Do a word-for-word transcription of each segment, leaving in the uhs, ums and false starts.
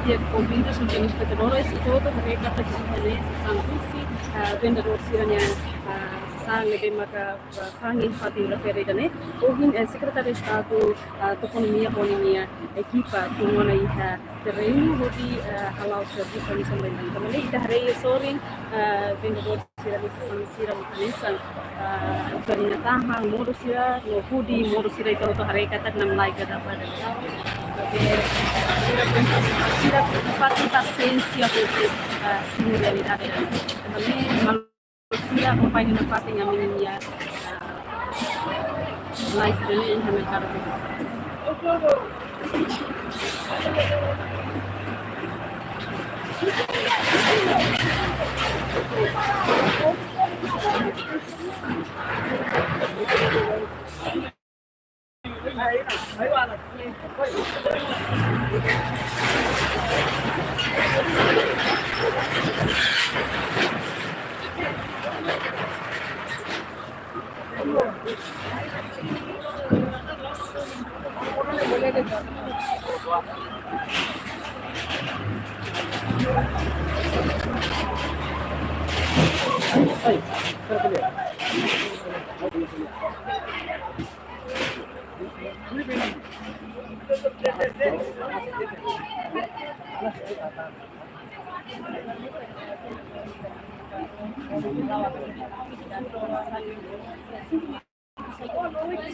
Di'ak, ouvintes no telespetadores, ita hotu haree katak iha ne'e sasán husi, ah, vendedór sira-nia, ah, sasán ne'ebé maka, ah, fa'an iha fatin refere ida-ne'e. Ohin, eh, Sekretáriu Estadu, ah, Toponímia ho ninia ekipa tun ona iha terrenu hodi, ah, hala'o servisu hanesan ne'e. Tanba ne'e ita haree sorin, ah, vendedór sira-nia sasán sira hanesan, ah, fariña tahan, modo sira, no hudi, modo sira ita hotu haree katak namlaik ka dapa dan. Oke, sira preokupa tentang pasiénsia hodi, ah, simu realidade. Tanba ne'e malu sira akompaña nafatin ami-nia, ah, live ne'e iha merkadu.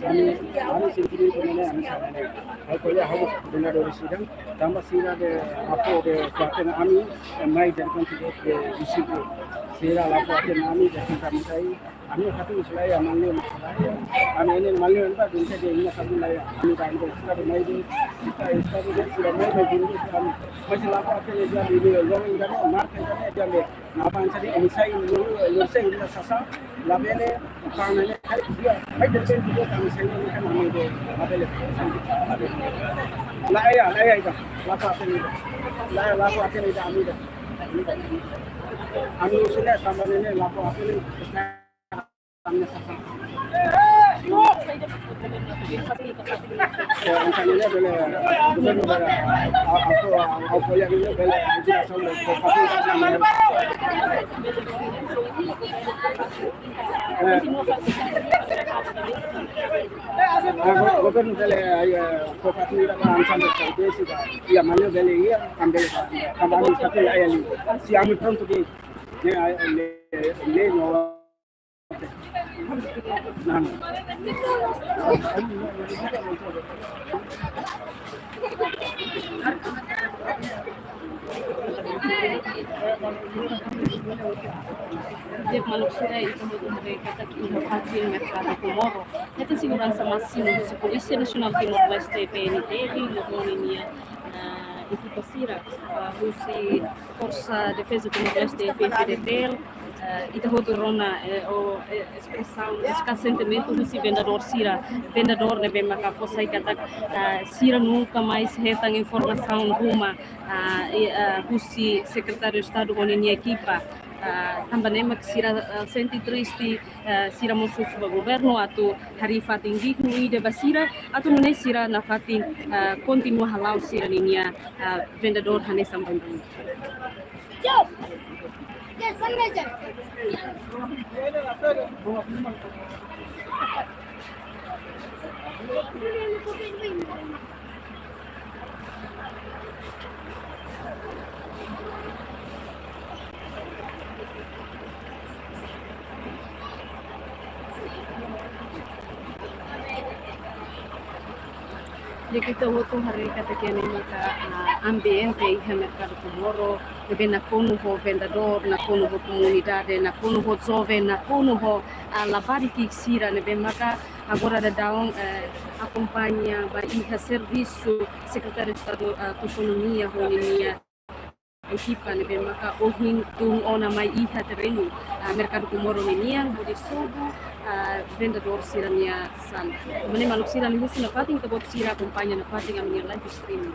Ami, ami sentimentu ne'e, ami sentimentu ne'e. Ha'u ko'alia ho vendedór sira, tanba sira de apo de kuartena ami, mai dari kantu de, de disitu. Sira la kuartena ami, de kantu ami sai, ami satu masalah ya, malu masalah ya. Ami ne'e malu enta, dunsa de ini satu lah ya. Ami kan de sira de mai de, sira, sira de sira mai de, dunsa kami. Masih la kuartena ya, di luar, luar, enggak ada, marka, enggak ada, dia ambil. Napan sadi, imi sai, imi sai, imi sasán, labele, karena ne'e, hai, dia, hai, dia sai, dia, kami sai, imi kan, imi de, labele, labele. La iha, la iha ida, la kuartena ida. La iha, la kuartena ida, ami ida. Ami husu ne'e, tanba ne'e, la kuartena ida. Eh, entaun ne'e bele, governu bele, a, a, a, a, apoia ne'e bele, inspirasaun bele, eh, a, go-, governu bele, eh, fó fatin ida ba ansan de servisu ba, iha maneira bele, iha, tanba, tanba ami fatin iha li'ur. Se ami prontu ke, ne'e, eh, le, le, no, Di'ak, maluk sira, ita hotu haree katak iha fatin Merkadu Comoro hetan seguransa másimu husi Polísia Nasionál Timor-Leste, P N T, liuliu ho ninia, ah, ekipa sira, ah, husi Forsa Defeza Timor-Leste, F F D T L, ah, ita hotu rona, eh, o, eh, espresaun, eska sentimentu husi vendedór sira, vendedór ne'ebé maka fó sai katak, ah, sira nunka mais hetan informasaun ruma, ah, e, ah, husi Sekretáriu Estadu ho ninia ekipa, ah, tanba ne'e mak sira, ah, sente triste, ah, sira mós husu ba governu atu harii fatin dignu ida ba sira, atu nune'e sira nafatin, ah, kontinua hala'o sira ninia, ah, vendedór hanesan bainhira. Di'ak, ita hotu haree katak iha ne'e maka, ah, ambiente iha Merkadu Comoro ne'ebé nakonu ho vendedór, nakonu ho komunidade, nakonu ho joven, nakonu ho, ah, labarik ki'ik sira ne'ebé maka agora daudaun, eh, akompaña ba iha servisu Sekretáriu Estadu, ah, Ekonomia ho ninia ekipa ne'ebé maka ohin tun ona mai iha terrenu, ah, Merkadu Comoro ninian, hodi sobu, ah, vendedór sira-nia sala. Tanba ne'e maluk sira, nia husu nafatin ita-boot sira akompaña nafatin ami-nia live streaming.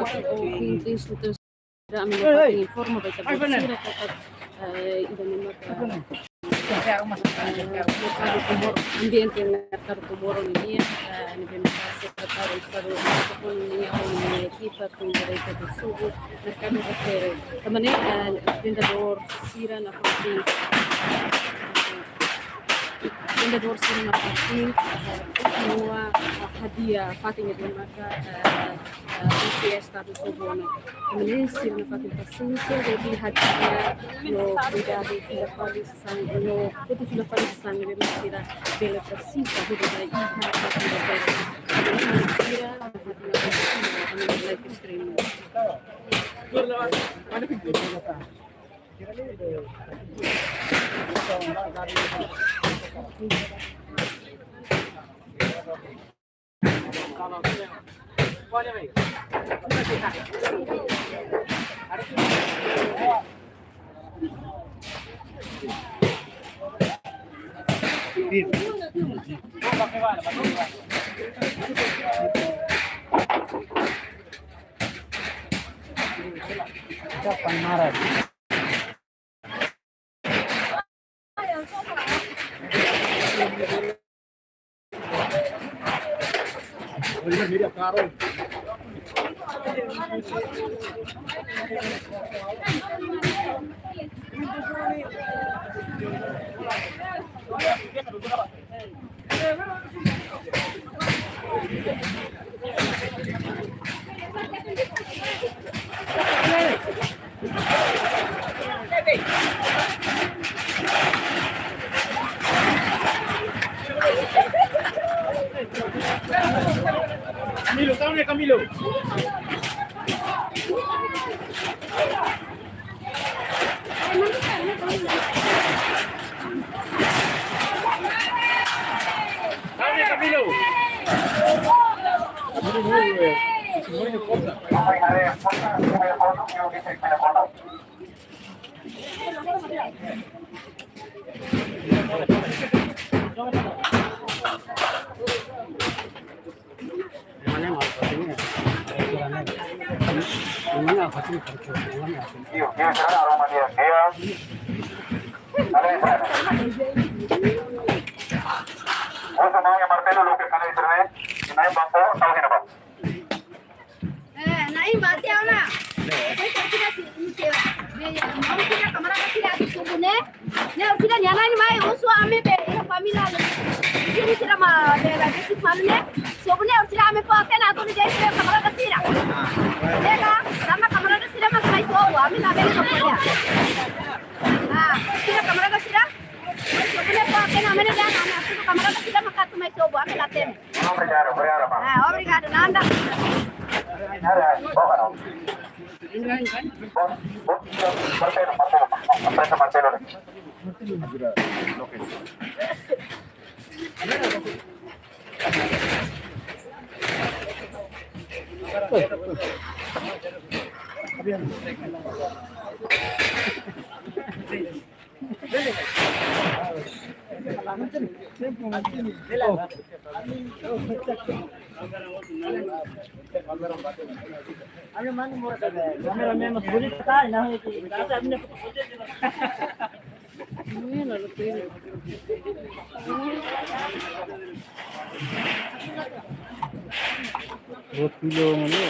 Ouvintes, doutor Sira, ami nafatin informa ba ita-boot sira katak, eh, ida-ne'e maka, eh, merkadu Comoro, ambiente merkadu Comoro nian, eh, ne'ebé maka Sekretáriu Estadu Munisipál nian ho nia ekipa, tuir direta do Sobo, merkadu refere. Tanba ne'e, eh, vendedór sira nafatin, vendedór sira nafatin, eh, kontinua, eh, hadi'a fatin ne'ebé maka, eh, eh, Estadu Sobo nian. Tanba ne'e sira nafatin pasiénsia, hodi hadi'a no kuidadu fila fali sasán, no hodi fila fali sasán ne'ebé sira bele presiza, hodi bá iha fatin ne'ebé sira nafatin pasiénsia, ami live streaming. Camilo, tau ne'e Camilo. Tau ne'e Camilo. Iyo, iyo, sekarang aroma dia, dia. Kalau di sana. Vos mau llamar pelo lo que sale de internet, y nadie va a poder, ¿sabes qué no va? Eh, na imba tiauna. Sai sai sira si, si, be, mau sira kamarada sira atu Sobo ne'e. Ne'e sira-nia na'in mai, husu ami be, iha família. Sira sira mak, be, be, besi malu ne'e. Sobo ne'e, sira ami fó-hatene atu nu'udar sira kamarada sira. Be ka, sama kamarada sira mak sai Sobo, ami la be Sobo ya. Ah, sira kamarada sira. Sobo ne'e fó-hatene, ami ne'e dehan, ami atu kamarada sira mak atu mai Sobo, ami la temi. Obrigado, obrigado, mano. Ah, obrigado, nada. Martelo, martelo, martelo. Roti lo mana?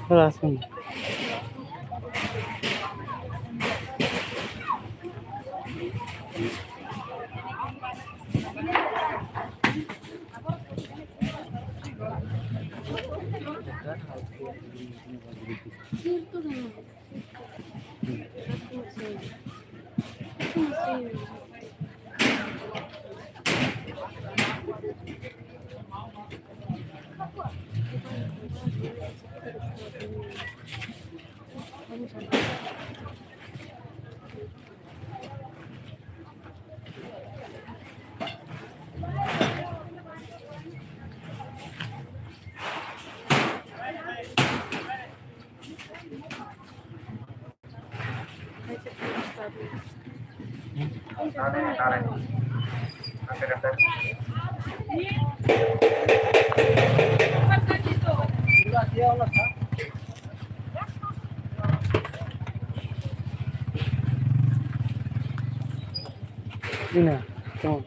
Langsung. Ina, toma.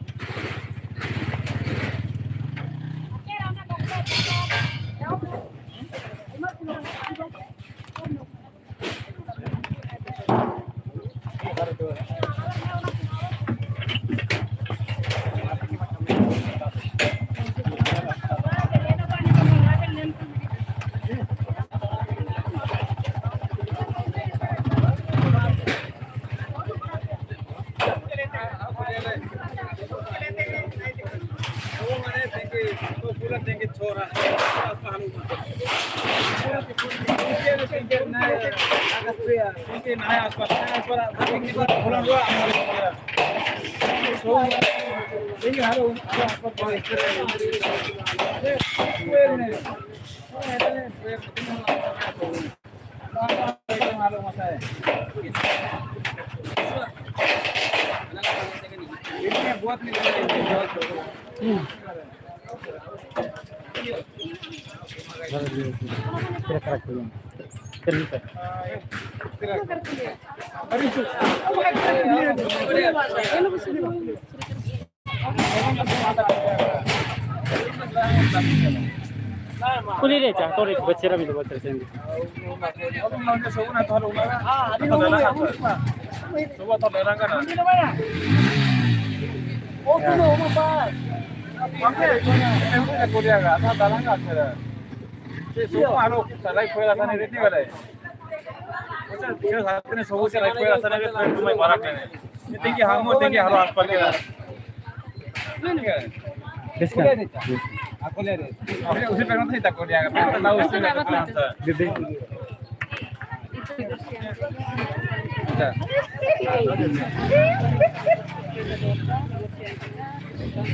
Kuli de cha, tori bachera mi bachera sendi. Tenke halo, tenke halo aspal kira. Bes kan? Aku lihat. Aku lihat, usi pergunta sih takut dia. Tahu usi pergunta. Bebe.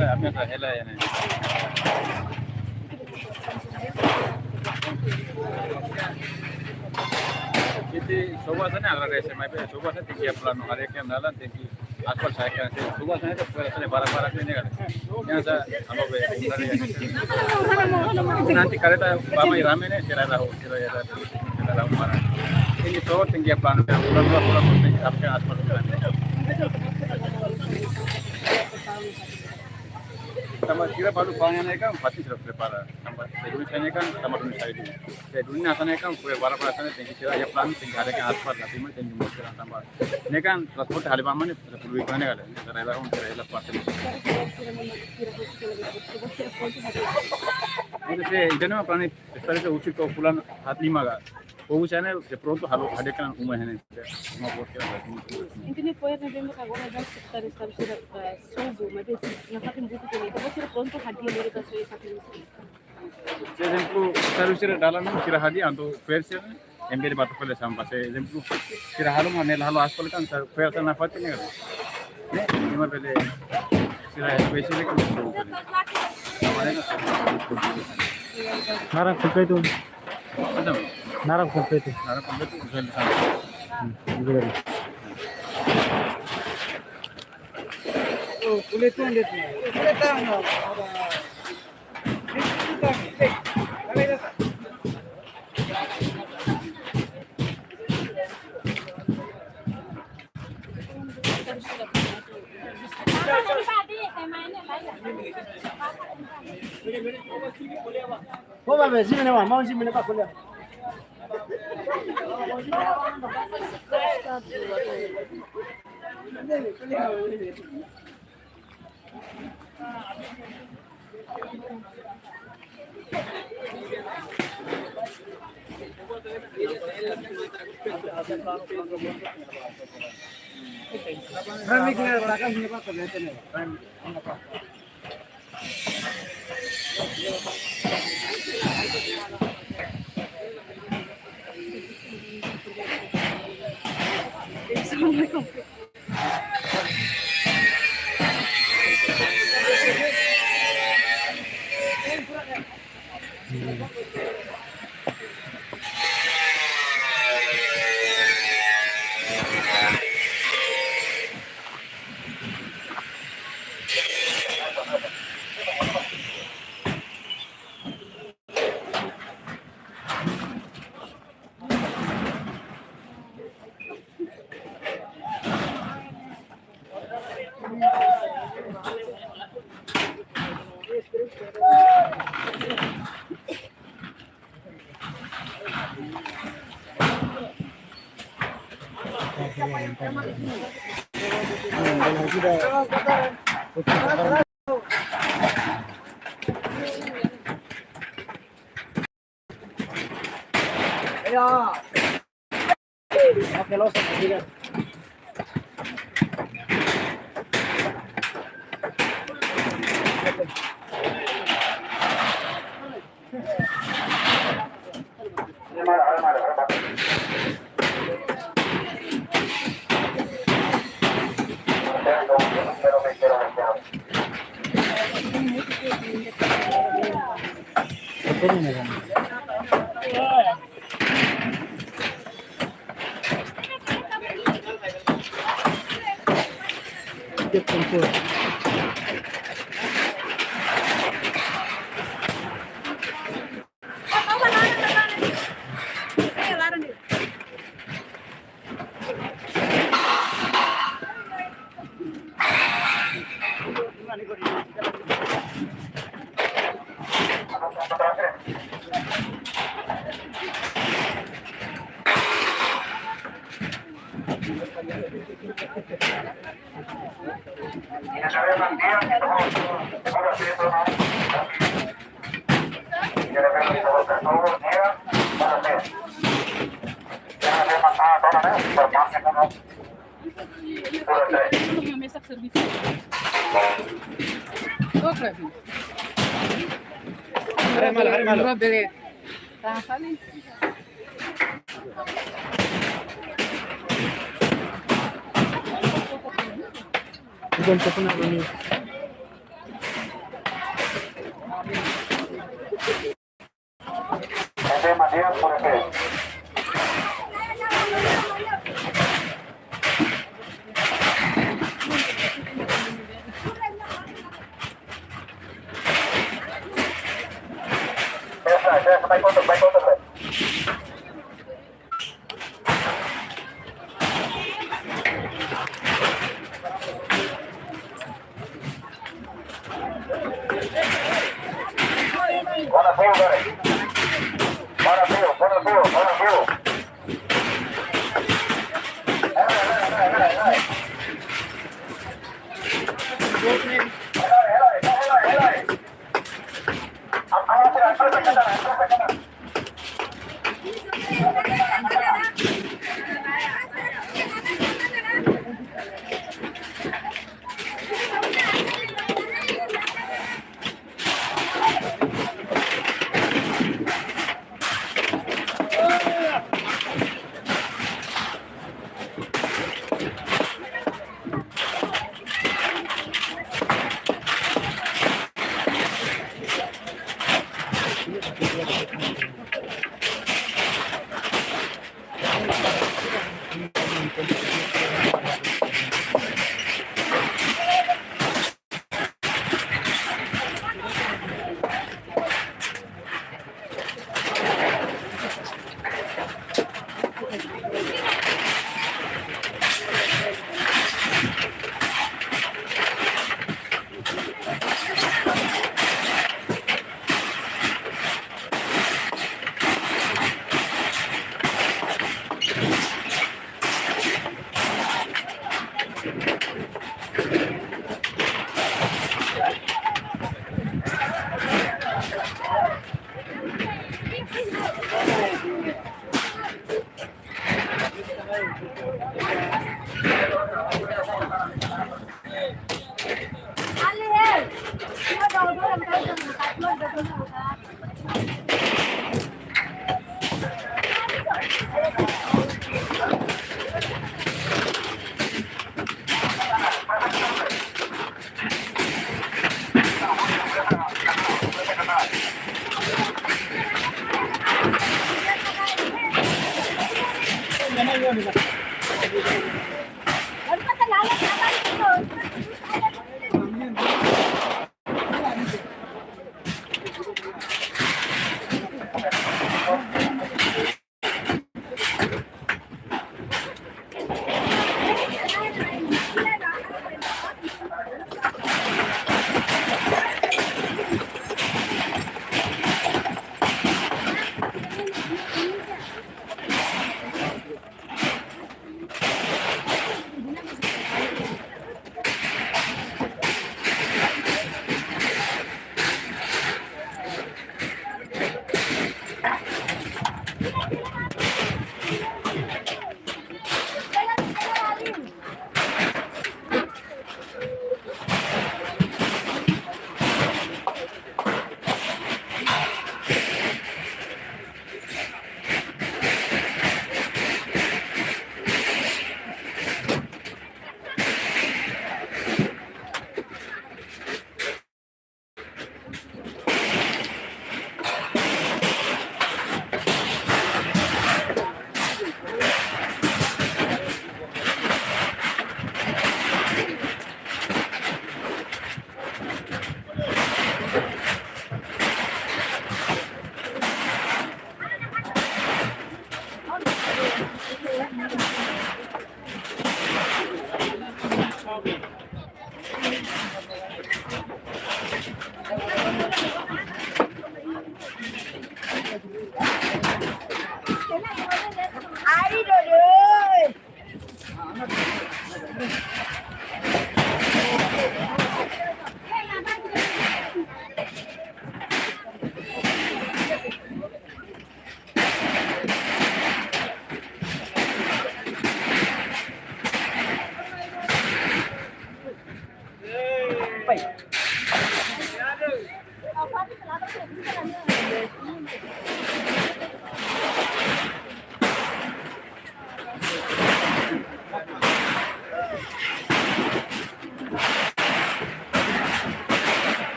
Apa yang hela ya nih? Ita soba sana agradese, maibé soba sana tenke planu, haree ke dalan tenke Aspal sai kan, se suba sai kan, suba sai bara bara kan ne kan. Yang sa, amo be, nanti kareta ba mai rame ne'e, sira rai ha'u, sira rai ha'u, sira rai ha'u para. Ini so tinggi apa, pulang, pulang, pulang, tinggi apa, aspal kan. Tanba sira balu fa'an ne'e kan, pasti sira prepara. Tanba se duni sai ne'e kan, tanba duni sai duni. Se duni ne'e sai ne'e kan, kue bara bara sai ne'e tinggi sira, ya plan tinggi ada kan aspal, tapi mai tinggi mau sira tanba. Ne'e kan transporte hale ba mane, sira pulu ikan ne'e kan, sira rai ha'u, sira rai ha'u parte. Entonces, ida-ne'e mak plan ne'e, espera ke ucil ko fulan hat lima ka. Povu sira-ne'e de pronto halo hadi'a kan uma ne'e. Uma boa que ela. Intinya fo'er ne'ebé agora já secretáriu Estadu sira, eh, sobu, mas bem, nafatin buat ne'e, entaun sira prontu hadi'a lori ba sira nafatin. Se ezemplu, secretáriu sira dalan, sira hadi'a entaun fo'er sira, em vez de batu fale sampah. Se ezemplu, sira halo mak ne'e la halo aspal kan, sa-, fo'er sira nafatin ne'e kan. Ne'e, ima bele, sira espesiál kan, sobu kan. Naran kompletu. Entaun, naran kompletu. Naran kompletu, usual di sana. Hmm, itu tadi. Oh, kulit tuh, kulit tuh. Vamos ver, sí, mira, vamos, sí, mira, para comer. Haree malu, haree malu. Murah bele. Tahan kali. Bukan, bukan apa ini. Vai, conta, vai, conta, vai. Bola, bola, vai. Bola, bola, bola, bola, bola.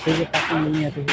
Sigue, está con línea, sigue.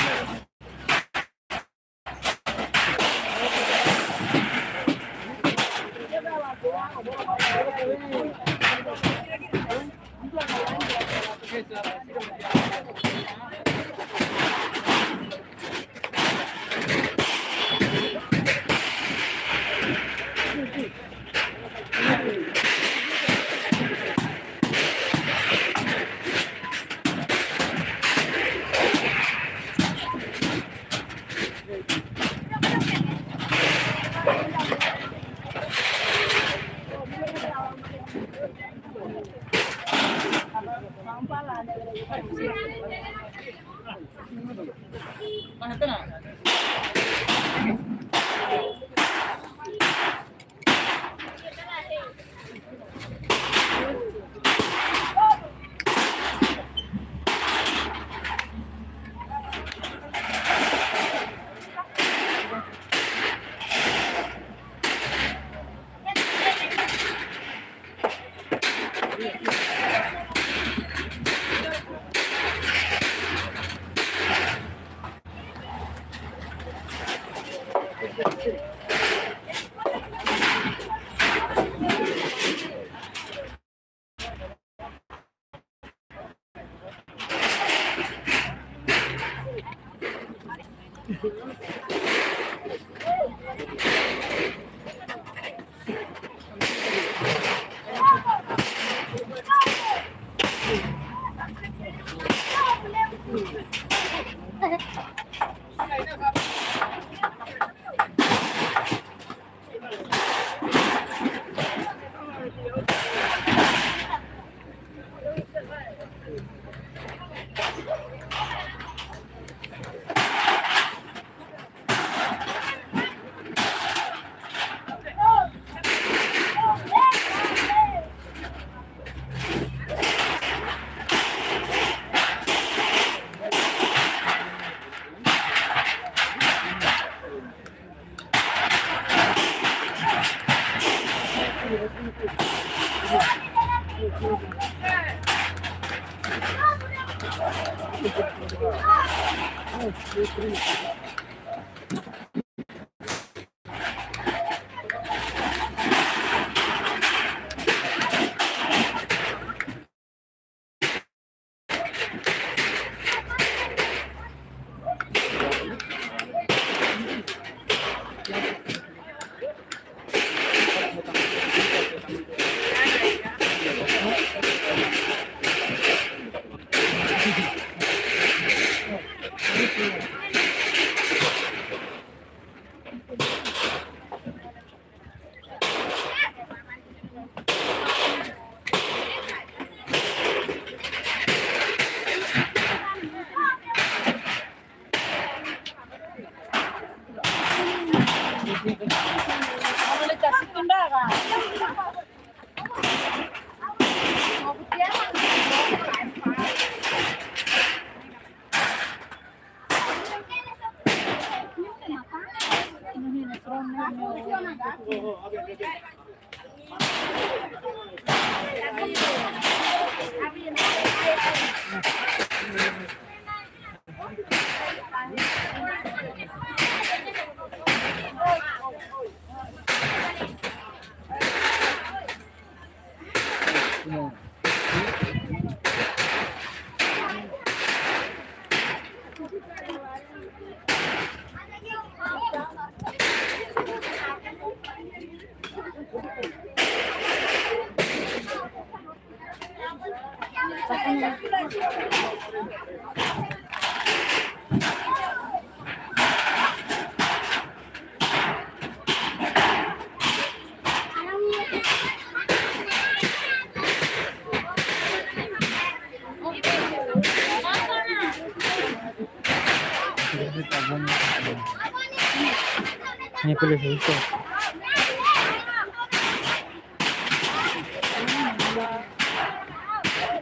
Ini boleh selesai.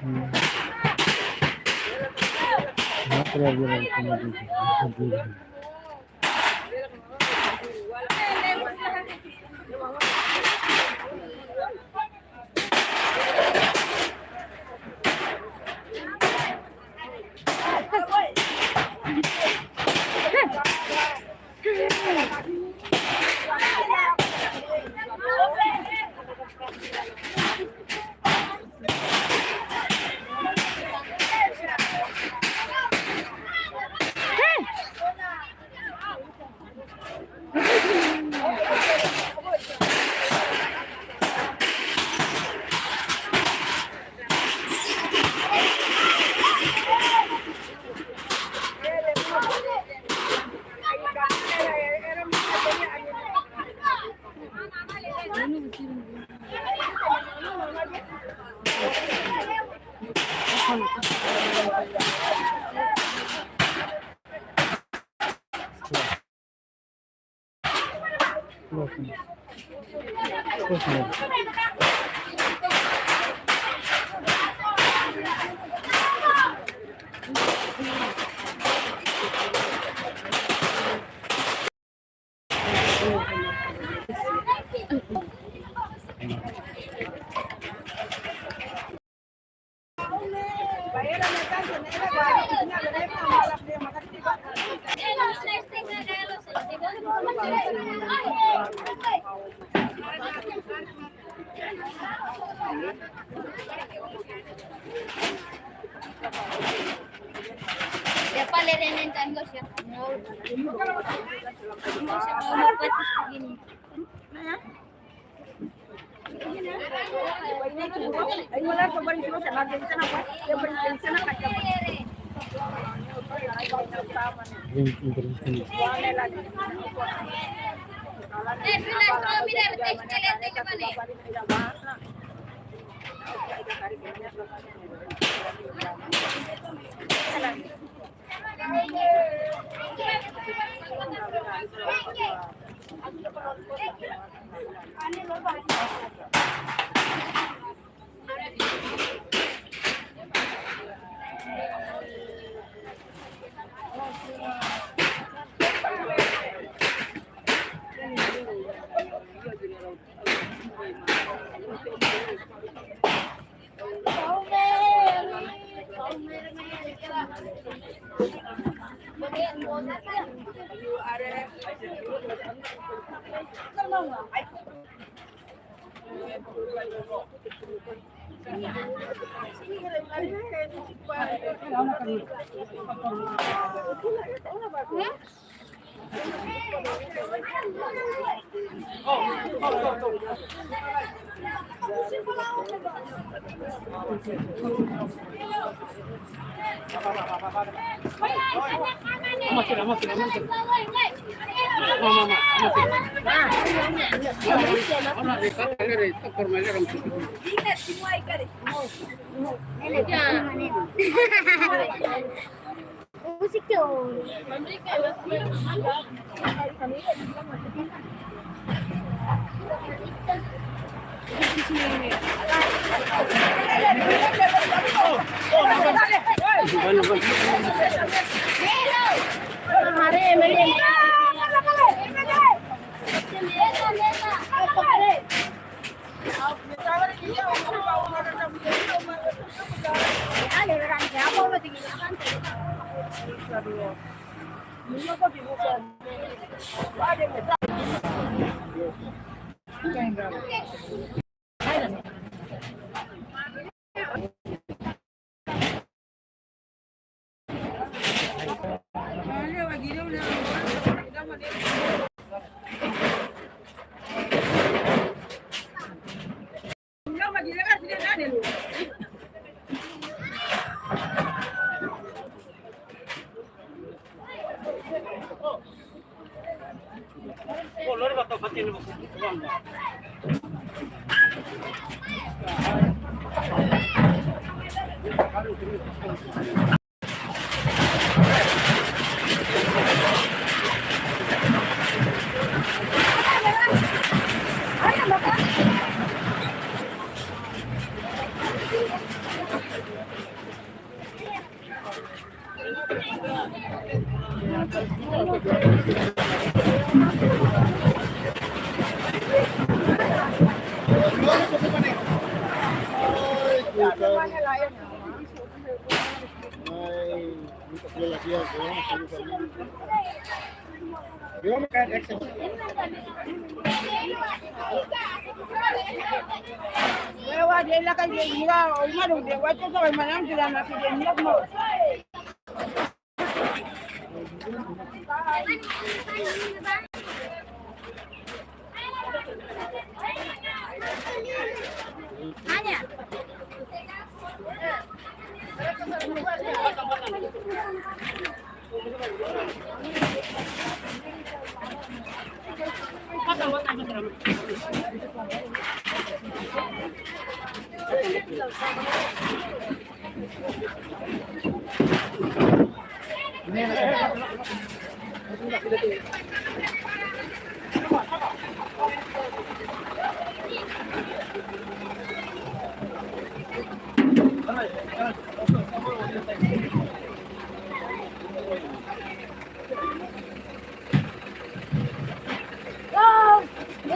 Hmm. Ini boleh, boleh, boleh.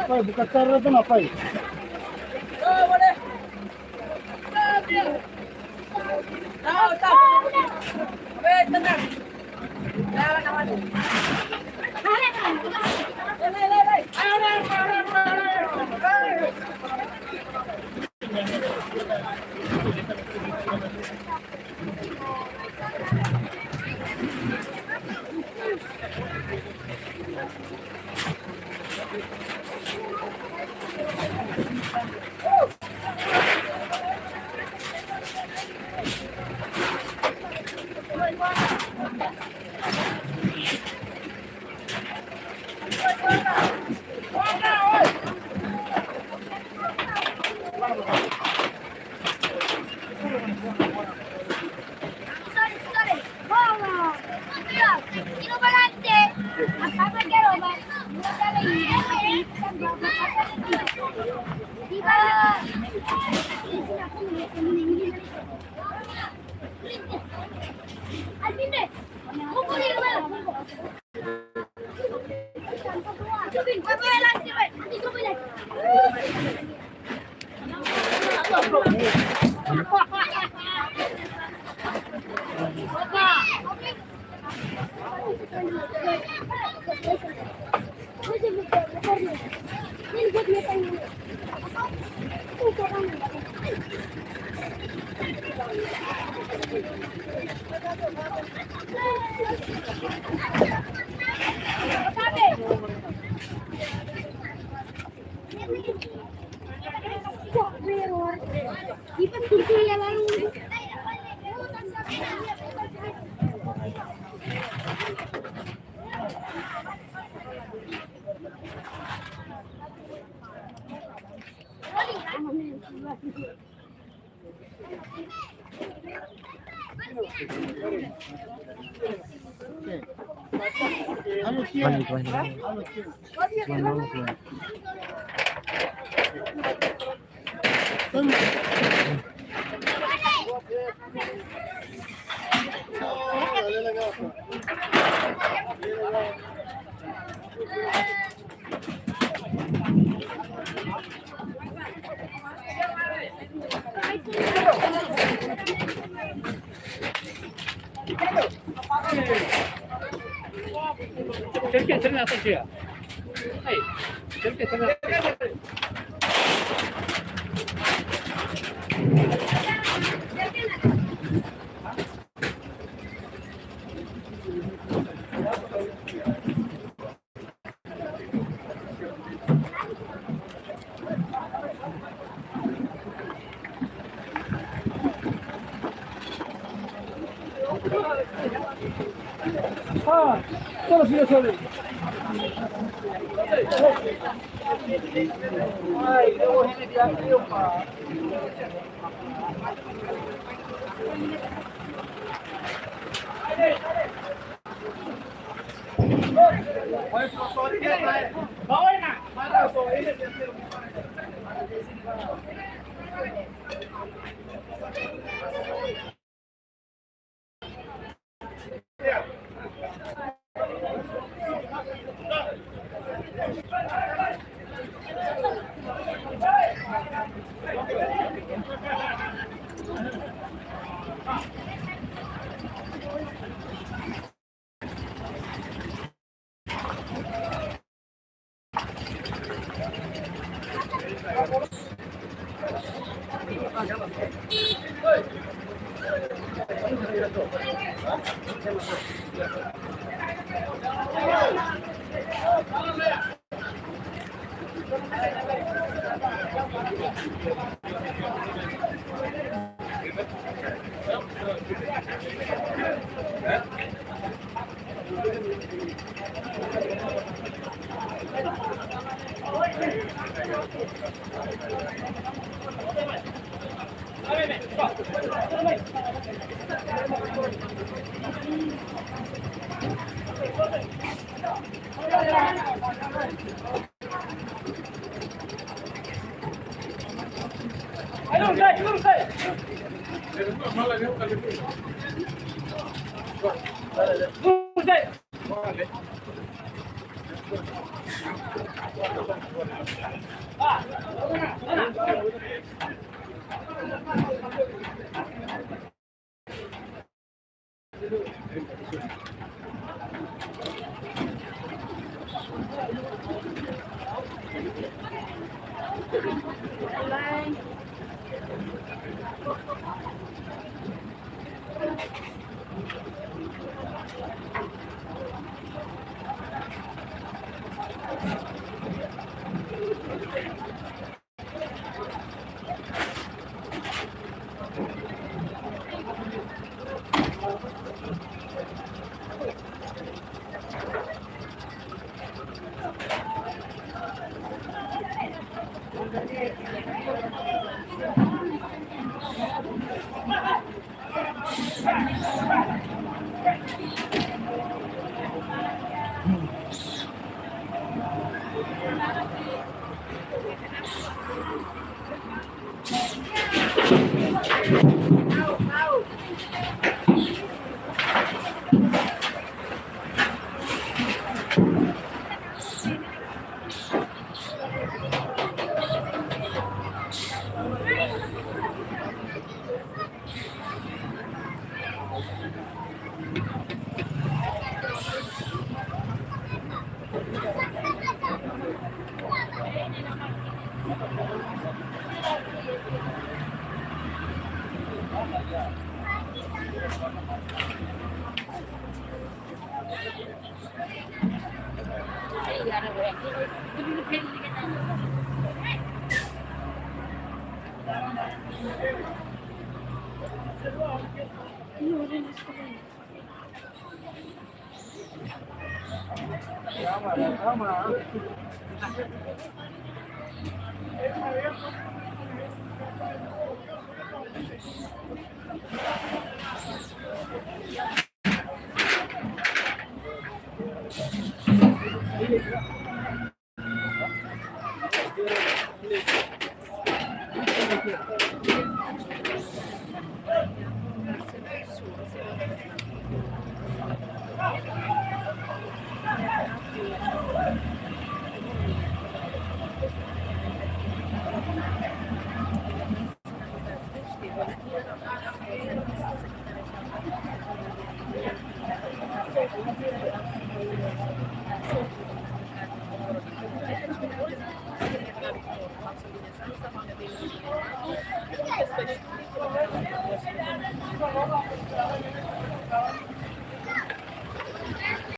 Pai, buka cara tu na, pai.